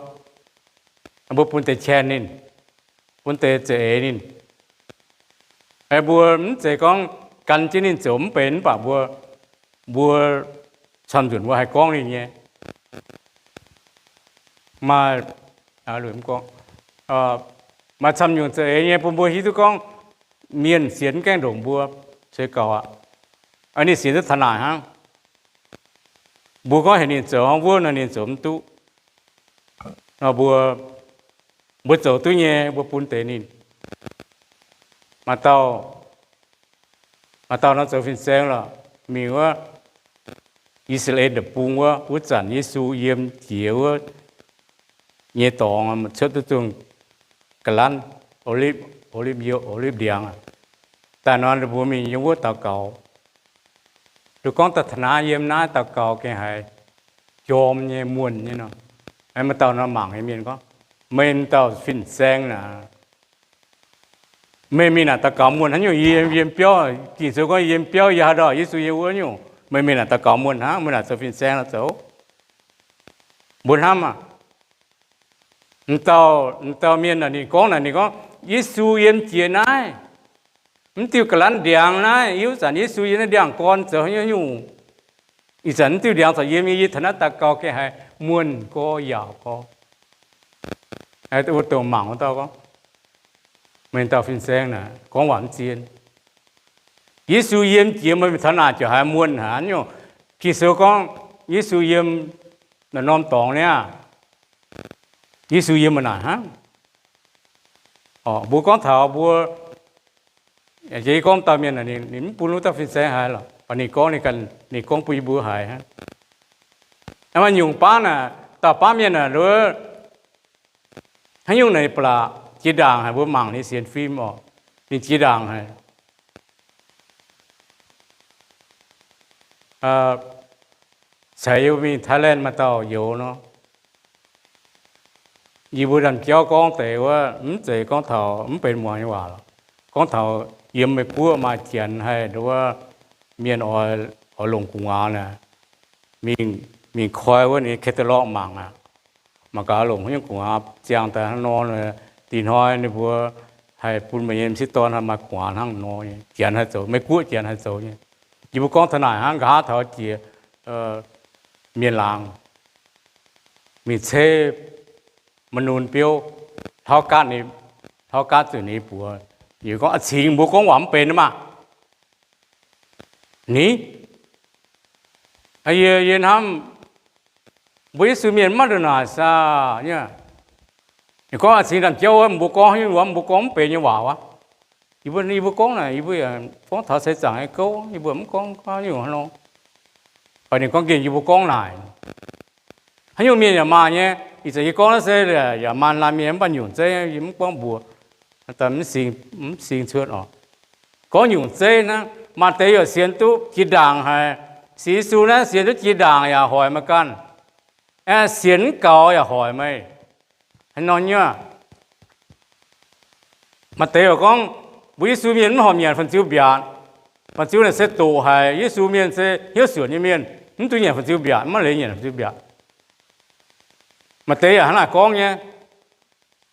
Mbuo bun deix qien ninh, bun deix za'eix ninh. Mbuo mv zeiz gorngv gan jienv ninh zoux mv benx, mv baac mbuo, mbuo camv-nzunc mbuo haih gorngv ninh nyei. Maaih, maaih camv-nyungc za'eix nyei bun mbuo hiuv duqv gorngv mienh sienx mv gaengh ndongc mbuo, se gaux aqv. Ninh sienx duqv taux naaic hnangv. Mbuo gorngv heuc ninh zoux hnangv wuov nor, ninh zoux mv duqv. Nor mbuo, mbuo zoux duqv nyei, mbuo bun deix ninh. Maaih dauh, maaih dauh nor zoux fin-saeng lorqc, mingh wuov I^saa^laa^en Deic-Bung wuov, wuov zanc Yesu yiem jiex wuov nyei dorngx cuotv duqv zungh ga'lanv, oliv, oliv ndiangx. Daaih nor mbuo mingh yiem wuov daux gaux. Nduqc gorngv daaih taux naaiv, yiem naaiv daux gaux gengh haiz jorm nyei, muonh nyei nor. Maaih dauh nor mangc nyei mienh gorngv, meih dauh fin-saeng naaic, meih mingh naaic daux gaux muonh haaix nyungc? Yie yiem biauv, Ging-Sou gorngv yiem biauv, yie haaix ndau Yesu yiem wuov nyungc. Meih mingh naaic daux gaux muonh hnangv, meih naaic zoux fin-saeng lorqc zoux? Mbuo hnamv aqv. M'dauh, m'dauh mienh naaic ninh gorngv naaic, ninh gorngv, Yesu yiem jiex naaiv, mv diuh ga'lanv ndiangx naaiv. Ih zanc Yesu yiem naaiv ndiangx-gorn zoux haaix nyungc? Ih zanc mv diuh ndiangx corc yiem, yie taux naaiv daux gaux gengh haiz muonh gorx yaauc gorx. Wuov dongh mangc wuov dauh gorngv, meih dauh fin-saeng naaic gorngv waac mv zien. Yesu yiem jiex, meih mingh taux naaic ziouc haiz muonh haic nyungc. Ging-Sou gorngv Yesu yiem naaic norm dorngx niaa. Yesu yiem naaic hnangv. Mbuo gorngv taux mbuo, yie gorngv dauh mienh, ninh mv bun wuov dauh fin-saeng haiz lorqc, baac ninh gorngv, ninh ganh, ninh gorngv bun yie mbuo haiz hnangv. Maaih nyungc baav naaic, dauh baav mienh naaic, haaix nyungc naaic ba'laqc jiex ndaangc haic, mbuo mangc ninh sienx fim orqc, ninh jiex ndaangc haic. Caux yie mbuo mingh Thailand maaih dauh youz nor, yie mbuo ndaamv-jauv gorngv deix wuov, mv zeiz gorngv taux mv benx muangx nyei waac lorqc. Gorngv taux yiem Meiv Guoqv maaih janx haih nduov mienh oix, oix longc gu'nguaaz naaic, mingh, mingh koi wuov ninh catalog mangc aqv. Mangc gaax longc haaix nyungc gu'nguaaz ziangh daaih hnangv nor, dih hnoi ninh mbuo haih bun meih nyei m'sieqv dorn haih maaih gu'nguaaz hnangv nor. Janx haih zoux, Meiv Guoqv janx haih zoux nyei. Yie mbuo gorngv taux naaic hnangv, nqa'haav taux jiex mienh laangz mingh ceix ma'nunx biouv, hlauv gaatv ninh, hlauv gaatv zuqc ninh buoz. Yie gorngv, A'cingx mbuo gorngv waac mv benx maah! Ni, yie, yie hnamv mbuo Yesu mienh maiv ndongc naaic saah nyei. Ninh gorngv, A'cingx ndaamv-jauv wuov, mbuo gorngv haaix nyungc wuov, mbuo gorngv mv benx nyei waac wuov. Yie mbuo, yie mbuo gorngv naaic, yie mbuo gorngv taux seix zaangc nyei gouv, yie mbuo mv gorngv haaix nyungc hnangv nor. Baac ninh gorngv nqemh yie mbuo gorngv naaic. Haaix nyungc mienh yaac maaih nyei. Ih zanc yie gorngv naaiv se yaac maaih laanh mienh mv baac nyungc zeiv yie mv gorngv mbuox, mv sing cuotv oc. Gorngv nyungc zeiv hnangv, maaih deix yaac sienx duqv jiex ndaangc haic. Sienx Yesu naaiv sienx duqv jiex ndaangc yaac hoic meih ganh. Aeqv, sienx mv gaux yaac hoic meih. Haaix nor nyei? Maaih deix yaac gorngv, mbuo Yesu mienh mv horpc nyanc fan-ziu mbiaatc. Fan-ziu naaic se doqc haic. Yesu mienh se hnyouv suonc nyei mienh, mv dungx nyanc fan-ziu mbiaatc, maiv leiz nyanc fan-ziu mbiaatc. Maaih deix yaac hnangv naaic gorngv nyei.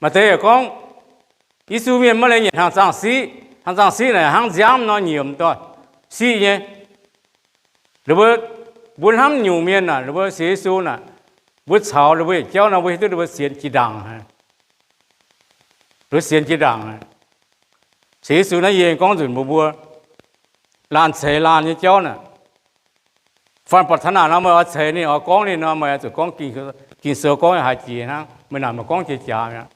Maaih deix yaac gorngv, Yesu mienh maiv leiz nyanc hnaangx zaangh siqv. Hnaangx zaangh siqv naaic hnangv nziaamv nor, nyiemc doic siqv nyei. Ninh mbuo, mbuo hnamv nyungc mienh naaic, ninh mbuo sienx Yesu naaic, mbuo caux ninh mbuo yietc jauv nor, mbuo hiuv duqv ninh mbuo sienx jiex ndaangc haic. Ninh mbuo sienx jiex ndaangc haic. Sienx Yesu naaiv yie gorngv nzunc mbuox mbuo, laanh ceix laanh nyei jauv naaic. Fanh buatc taux naaic nor, meih oix ceix ninh, oix gorngv ninh nor, meih oix zuqc gorngv Ging-Sou gorngv haaix jiex hnangv. Meih naaic meih gorngv jiex jaax mi'aqv.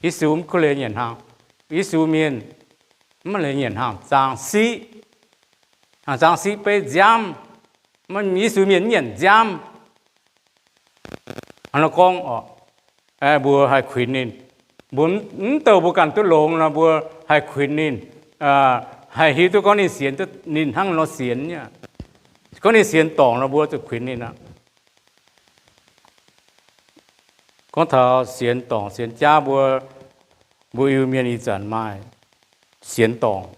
Yesu mv kuv leiz nyanc hnaangx. Yesu mienh mv leiz nyanc hnaangx zaangh siqv. Hnaangx zaangh siqv beiv nziaamv. Yesu mienh mv nyanc nziaamv. Hnangv nor gorngv oc, mbuo haih kuinx ninh. Mbuo mv douh mbuo ganh duqv longx nor, mbuo haih kuinx ninh, haih hiuv duqv gorngv ninh sienx, ninh hnangv nor sienx nyei. Gorngv ninh sienx dorngc nor, mbuo zuqc kuinx ninh aqv. Gorngv taux sienx dorngc sienx jaav, mbuo, mbuo Iu-Mienh ih zanc maaih sienx dorngc.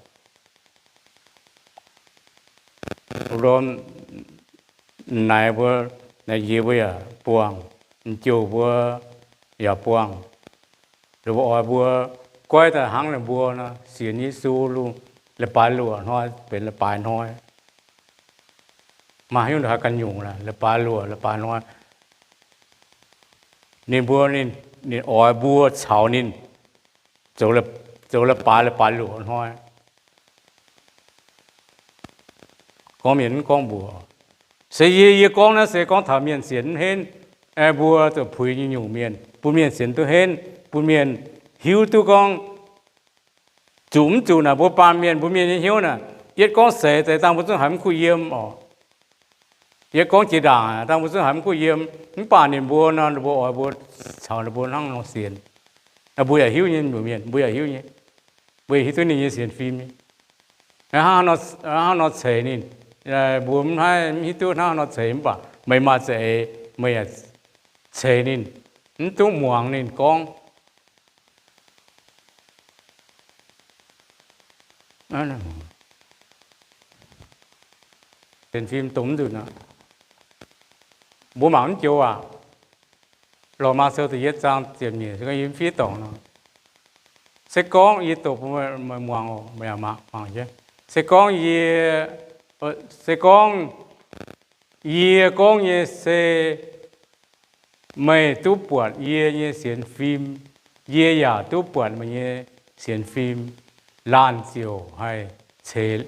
Naaiv mbuo, naaiv njiec mbuo yaac buangh, m'jouh mbuo yaac buangh. Ninh mbuo oix mbuo goiv daaih hnangv ninh mbuo nor, sienx Yesu lungh leiz-baaix luoqc hnoi benx leiz-baaix hnoi. Maaih haaix nyungc haaix ganh nyungc, leiz-baaix luoqc, leiz-baaix hnoi. Ninh mbuo, ninh, ninh oix mbuo caux ninh zoux, zoux leiz-baaix, leiz-baaix luoqc hnoi. Gorngv mienh mv gorngv mbuox. Se yie, yie gorngv naaiv se gorngv taux mienh sienx mv henv, mbuo zuqc puix nyei nyungc mienh, bun mienh sienx duqv henv, bun mienh hiuv duqv gorngv zuqc mv zuqc naaic mbuo baamh mienh, mbuo mienh nyei hnyouv naaic, yietv gorngv seix deix dangh mbuo zungv haiz mv kuh yiem oc. Yietv gorngv jiex ndaangc dangh mbuo zungv haiz mv kuh yiem. Mv baac ninh mbuo nor, ninh mbuo oix mbuo caux ninh mbuo hnangv nor sienx. Mbuo yaac hiuv nyei, mbuo mienh, mbuo yaac hiuv nyei. Mbuo yaac hiuv duqv ninh nyei sienx fim nyei. Hnangv nor ceix ninh, mbuo mv haih mv hiuv duqv hnangv nor ceix, mv baac meih maaih za'eix meih yaac ceix ninh, mv duqv muangx ninh gorngv. Sienx fim dongh mv nzunc aqv. Mbuo mangc mv joux aac. Lomaa Sou da'yietv zaang ziepc nyeic, se gorngv yie mv fiev dorngc nor, se gorngv yie doqc bun meih muangx oc, meih yaac mangc, mangc jienv. Se gorngv yie, se gorngv yie gorngv nyei se meih duqv buatc yie nyei sienx fim, yie yaac duqv buatc meih nyei sienx fim, laanh ziouc haih ceix,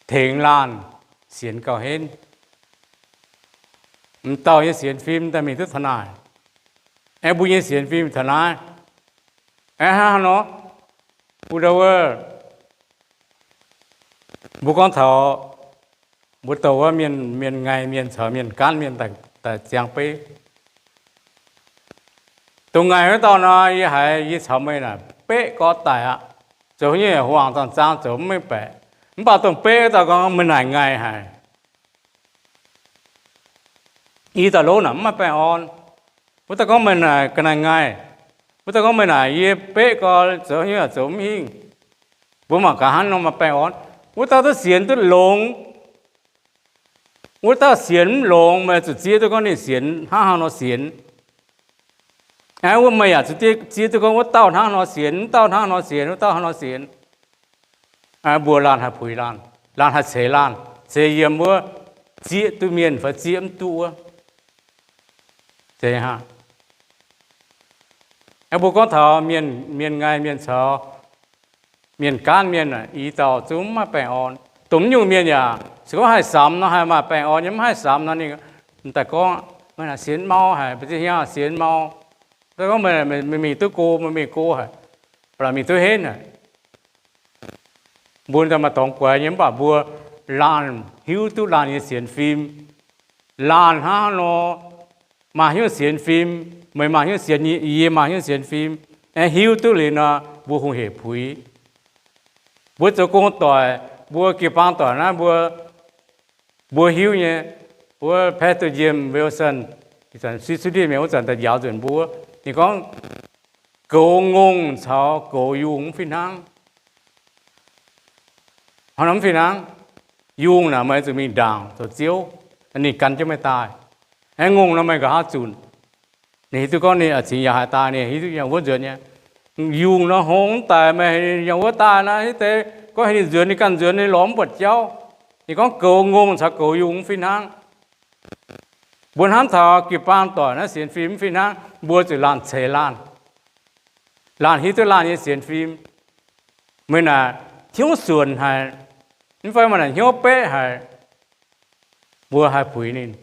tengx laanh sienx gauh henv. M'dauh nyei sienx fim daaih mingh duqv taux naaic, aengx mbuo nyei sienx fim taux naaiv, aengx hnangv haaix nor, mbuo ndau wuov, mbuo gorngv taux mbuo douc wuov mienh, mienh ngaih mienh caux mienh gaanv mienh daaih ziangh beiv. Dongh ngaih wuov dauh nor, yie haiz yie caux meih naaic beqv gorx daic aqv. Zoux nyei huaang zangh zaang zoux mv mengh baeqc. Mv baac dongh beqv wuov dauh gorngv meih naaic ngaih haic. Yie daaih lov naaic mv maaih baengh orn. Wuov dauh gorngv meih naaic ga'naaiv ngaih. Wuov dauh gorngv meih naaic yie beqv gorx zoux nyei zoux mv hingh. Mbuo mangc gaax hnangv nor maaih baengh orn. Wuov dauh duqv sienx duqv longx. Wuov dauh sienx mv longx, meih zuqc zieqv duqv gorngv ninh sienx hnangv haaix nor sienx. Aa, wuov meih yaac zuqc zieqv duqv gorngv wuov dauh hnangv nor sienx, wuov dauh hnangv nor sienx, wuov dauh hnangv nor sienx. Mbuo laanh haih puix laanh, laanh haih ceix laanh, ceix yiem wuov zieqv duqv mienh fai zieqv mv duqv wuov. Zeiz hnangv. Mbuo gorngv taux mienh, mienh ngaih mienh caux mienh gaanv mienh, i dauh zungv mv maaih baengh orn. Dongh mv nyungc mienh yaac se gorngv haih samx nor haih maaih baengh orn nyei, mv haih samx nor ninh daaih gorngv, meih naaic sienx mau haic, mbuo ziex hnyangx sienx mau. Se gorngv meih mingh duqv go, meih mingh go haic, ba'laqc mingh duqv henv haic. Mbuo daaih maaih dorngx guaix nyei, mv baac mbuo laanh hiuv duqv laanh nyei sienx fim. Laanh hnangv nor, maaih hnyouv sienx fim, meih maaih hnyouv sienx, yie maaih hnyouv sienx fim, aengx hiuv duqv liuz nor, mbuo hungh hec puix. Mbuo zoux gong doic, mbuo jiu-baang doic naaiv mbuo, mbuo hiuv nyei. Wuov Pastor James Wilson, ih zanc sui, sui ndiev mienh wuov zanc daaih njaaux nzunc mbuo, ninh gorngv goux ngongh caux goux yungh mv fih hnangv. Hnangv nor mv fih hnangv. Yungh naaic meih zuqc mingh ndaangc zoux ziouv, ninh gan jienv meih daaih. Aengx ngongh nor meih nqa'haav zunc. Ninh hiuv duqv gorngv ninh a'cingx yaac haih daaih, ninh hiuv duqv yangh wuov nzuonx nyei. Yungh nor hngongx daic, meih yangh wuov daaih naaiv, hiuv deix gorngv heuc ninh nzuonx, ninh ganh nzuonx, ninh lorz mv buatc jauv. Ninh gorngv goux ngongh caux goux yungh mv fih hnangv. Mbuo hnamv taux jiu-baang doic naaiv sienx fim mv fih hnangv, mbuo zuqc laanh ceix laanh. Laanh hiuv duqv laanh nyei sienx fim. Meih naaic hnyouv suonc haic, mv fai meih naaic hnyouv beqv haic, mbuo haih puix ninh.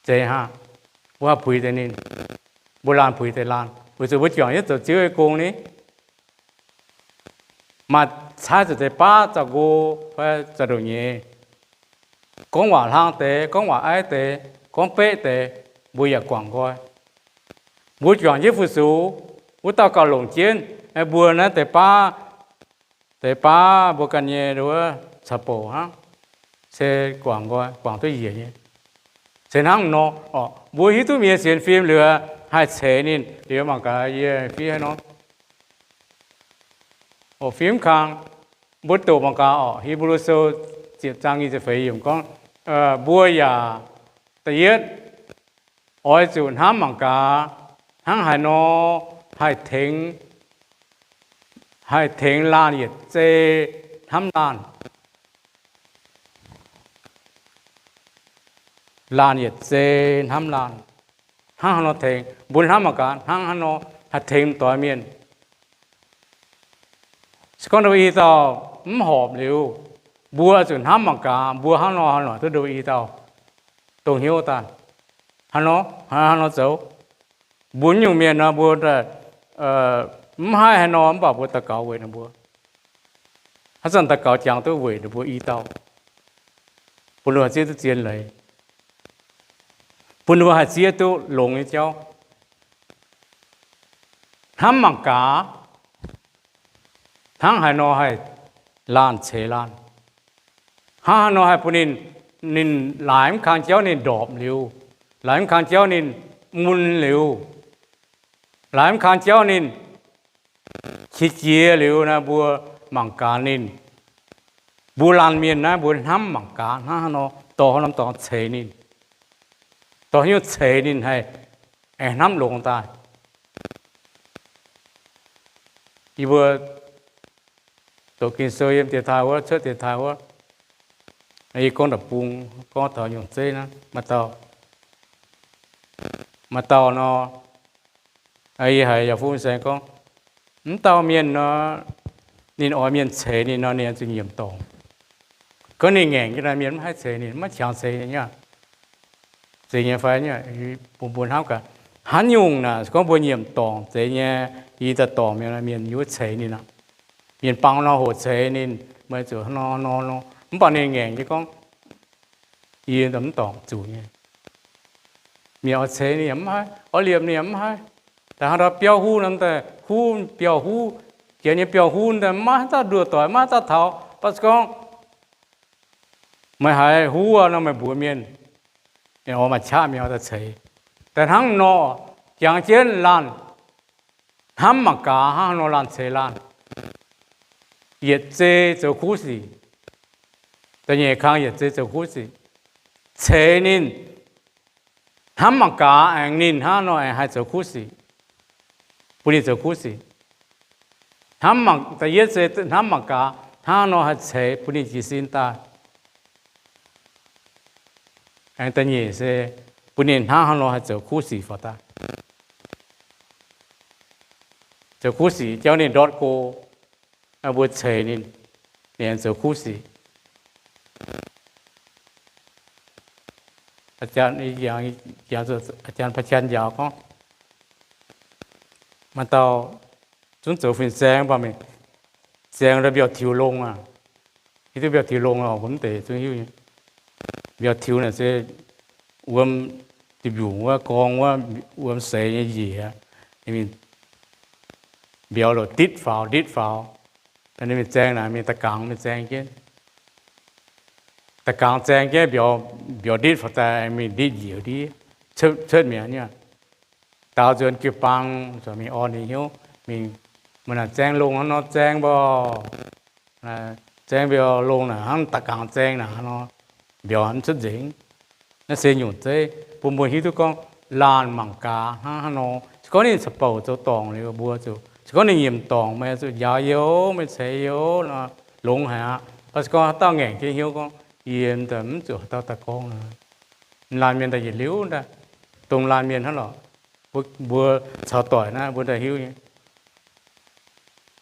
Zeiz hnangv. Mbuo haih puix deix ninh. Mbuo laanh puix deix laanh weic zuqc mbuo juangc jienv zoux Ziouv nyei gong ni. Maaih caaiv zuqc deix baav zaux-nqo fai zaux-ndoqv nyeiz, gorngv waac hlang deix, gorngv waac aiv deix, gorngv beqv deix, mbuo yaac guangc nqoi. Mbuo juangc jienv fu-sux, wuov dauh gauh longc jienv, mbuo naaiv deix baav deix baav mbuo ganh nyei nduov caux bouc hnangv, se guangc nqoi, guangc duqv njiec nyei. Se hnangv nor, mbuo hiuv duqv mienh sienx fim liuz haih ceix ninh liuz, mangc gaax yie fiev haaix nor. Fiev mv kang, mbuo doqc mangc gaax orqc, Hipv^lu Sou ziepc zaang nyic ziepc feix yiemc gorngv, mbuo yaac da'yietv oix zuqc hnamv mangc gaax hnangv haaix nor haih tengx, haih tengx laanh yietc zei hnamv laanh. Laanh yietc zei hnamv laanh. Hnangv haaix nor tengx? Mbuo hnamv mangc gaax hnangv haaix nor haih tengx doix mienh. Se gorngv nduov i dauh mv horpc liuz, mbuo zuqc hnamv mangc gaax mbuo hnangv nor haih noic duqv nduov i dauh dongh hnyouv daaih. Hnangv nor, hnangv nor zoux. Mbuo nyungc mienh nor mbuo mv haih haaix nor mv baac mbuo daux gaux weic ninh mbuo. Haaix zanc daux gaux jangx duqv weic ninh mbuo i dauh, bun ninh mbuo haih zieqv duqv zien leiz, bun ninh mbuo haih zieqv duqv longx nyei jauv. Hnamv mangc gaax hnangv haaix nor haih laanh ceix laanh, hnangv haaix nor haih bun ninh, ninh laaix mv kang jauv ninh ndorpc liuz, laaix mv kang jauv ninh mun liuz, laaix mv kang jauv ninh qiex jiez liuz naaiv, mbuo mangc gaax ninh. Mbuo laanh mienh naaiv mbuo hnamv mangc gaax hnangv haaix nor dorh haaix norm dorngx ceix ninh, dorh haaix nyungc ceix ninh haih aengx hnamv longx daaih. Yie mbuo doqc Ging-Sou yiem dieh taaih wuov, cuotv dieh taaih wuov, yie gorngv da'bung, gorngv taux nyungc zeiv naaiv, maaih dauh, maaih dauh nor, yie haiz yaac fun saeng gorngv, mv dauh mienh nor, ninh oix mienh ceix ninh nor, ninh zuqc nyiemc dorngc. Gorngv ninh ngaengc jienv naaiv, mienh mv haih ceix ninh, maiv qangx ceix ninh nyei. Zeiz nyei fai? Bun mbuo hnamv gaax, haaix nyungc naaic, se gorngv mbuo nyiemc dorngc zeiz nyei, yie daaih dorngc mienh, mienh yaac ceix ninh aqv. Mienh bangc nor hoqc ceix ninh, meih zuqc nor nor nor, mv baac ninh ngaengc nyei gorngv, yie mv dorngc zuqc nyei. Mienh oix ceix ninh yaac mv haih, oix liepc ninh yaac mv haih. Daaih hnangv ndau biauv huv nor, daaih huv biauv huv, janx nyei biauv huv daaih maiv haaix dauh nduoh doic, maiv haaix dauh taux. Mv baac se gorngv meih haiz huv nor, meih mbuox mienh, mienh oix maaih qaqv mienh oix daaih ceix. Daaih hnangv nor, jangx jienv laanh hnamv mangc gaax hnangv haaix nor laanh ceix laanh, yietc zei zoux kuv sic. Da'nyeic kang yietc zei zoux kuv sic, ceix ninh, hnamv mangc gaax aengx ninh hnangv haaix nor aengx haih zoux kuv sic, bun ninh zoux kuv sic. Hnamv mangc, da'yietv se hnamv mangc gaax hnangv haaix nor haih ceix bun ninh jiez sin daaih. Aengx da'nyeic se bun ninh hnangv haaix nor haih zoux kuv sic faaux daaih. Zoux kuv sic jauv ninh ndortv go, mbuo ceix ninh, ninh aengx zoux kuv sic. Aa jaan pa jaan njaaux gorngv, maaih dauh zungv zoux fin-saeng mv baac mingh zaeng ndau mbiauh tiux longh aqv. Hiuv duqv mbiauh tiux longh oc, mbuo mv deix zungv hiuv nyei. Mbiauh tiux naaic se wuom diuh mbiungc wuov gorngv wuov, wuom seix nyei njiec aqv. Ninh mingh mbiauz loc ditv faaux ditv faaux. Ninh mingh zaeng naaic mingh da'gangx mingh zaeng jienv. Da'gangx zaeng jienv mbiauz, mbiauz nditv faaux daaih mingh nditv njiec ndiev, cuotv mi'aqv. Daaux nzuonx jiu-baang corc mingh orn ninh hnyouv mingh, meih naaic zaeng longh hnangv nor zaeng mborqc. Zaeng mbiauz longh naaic hnangv da'gangx zaeng naaic hnangv nor, mbiauz mv cuotv nzengc. Naaiv se nyungc zeiv bun mbuo hiuv duqv gorngv laanh mangc gaax hnangv haaix nor. Se gorngv ninh caux bouc zoux dorngc liuz mbuo zuqc, se gorngv ninh nyiemc dorngc meih zuqc njaaux yie oc, meih ceix yie oc, longx haic aqv. Mv baac se gorngv haaix dauh ngaengc jienv hnyouv gorngv, yie mv zuqc haaix dauh daaih gorngv. Laanh mienh daaih yietc liuz daaih, dongh laanh mienh hnangv lorqc. Mbuo caux doic naaiv mbuo daaih hiuv nyei.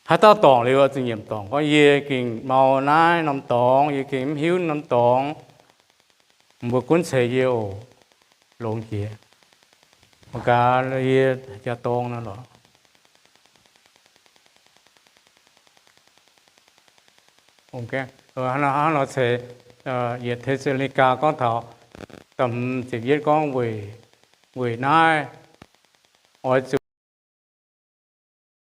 Haaix dauh dorngc liuz zuqc nyiemc dorngc gorngv, yie gengh mau naaiv norm dorngx, yie gengh mv hiuv norm dorngx. Mbuo gunv ceix yie oc. Longx jiex. Mangc gaax yie jaa-dorng nor lorqc. Hnangv nor ceix yietc Te^saa^lo^ni^gaa gorngv taux da'hmz ziepc yietv gorngv, weic naaiv oix